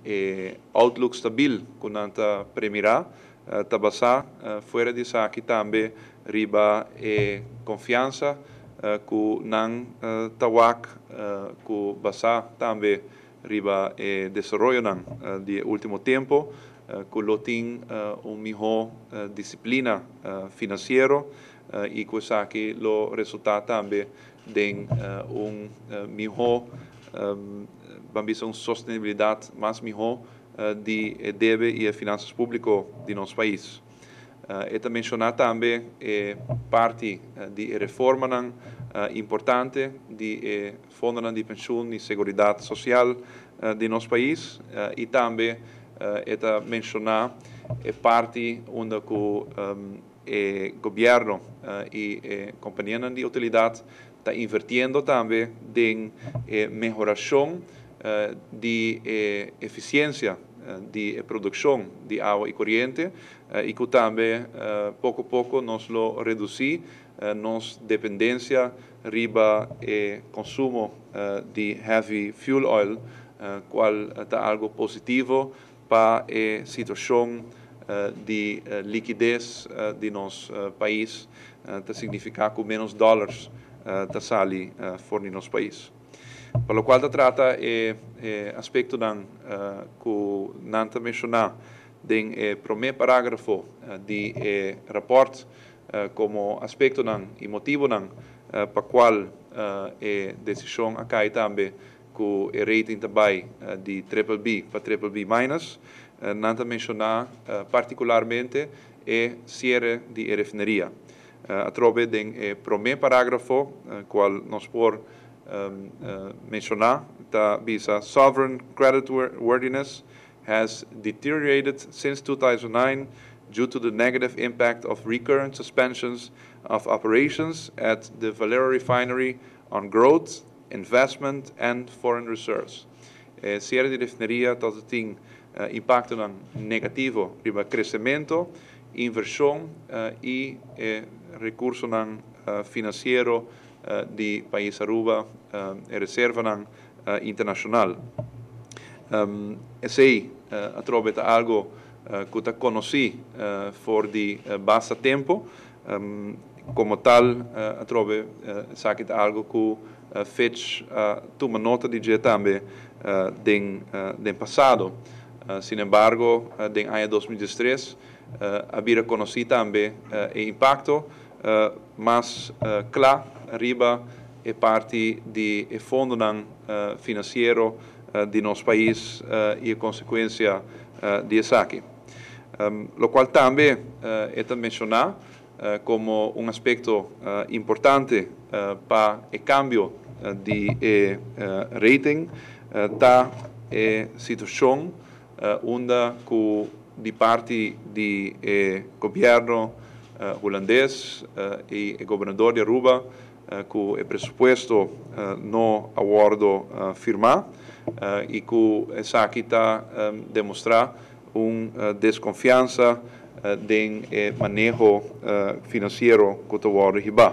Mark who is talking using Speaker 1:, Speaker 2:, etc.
Speaker 1: E outlook stabil ku nan ta premirá ta basá fuera di esaki tambe riba e konfiansa ku nan ta wak ku basá tambe riba e desaroyonan di e último tempu ku lo tin un mihó disiplina finansiero i ku esaki lo resultá tambe den un mihó, ban bisa un sostenibilidat mas mihó di e debe i e finansas públiko di nos pais. E ta menshoná tambe e parti di e reformanan importante di e fondonan di penshun i seguridat sosial di nos pais i tambe e ta menshoná e parti unda ku e gobièrnu i e kompanianan di utilidat ta invertiendo tambe den e mehorashon di e efisiensia di e produkshon di awa i koriente i ku tambe poko poko nos lo redusí nos dependensia riba e konsumo di heavy fuel oil, kual ta algu positivo pa e situashon di likides di nos pais, ta signifiká ku ménos dòlars ta sali for di nos pais. Pa lokual ta trata e aspektonan ku nan ta menshoná den e promé parágrafo di e rapòrt komo aspektonan i motibonan pa kual e desishon a kai tambe ku e rating ta bai di triple B pa triple B minus, nan ta menshoná partikularmente e siere di e refineria. Atrobe den e promé parágrafo kual nos por menshoná ta bisa sovereign creditworthiness has deteriorated since 2009 due to the negative impact of recurrent suspensions of operations at the Valero refinery on growth, investment and foreign reserves. E siere di refineria tabatin impaktonan negativo riba kresementu, invershon i e rekursonan finansiero di pais Aruba, e reservanan internashonal. Esei atrobe ta algu ku ta konosí for di basta tempu. Komo tal atrobe esaki ta algu ku Fitch a tuma nota di dje tambe den den pasado. Sinembargo den aña 2013 a bira konosí tambe e impakto mas kla riba e parti di e fondonan finansiero di nos pais i e konsekuensia di esaki. Lokual tambe e ta menshoná komo un aspekto importante pa e kambio di e rating ta e situashon unda ku di parti di e gobièrnu hulandes i e gobernador di Aruba ku e presupuesto no a wòrdu firmá i ku esaki ta demostrá un deskonfiansa den e maneho finansiero ku ta wòrdu hibá.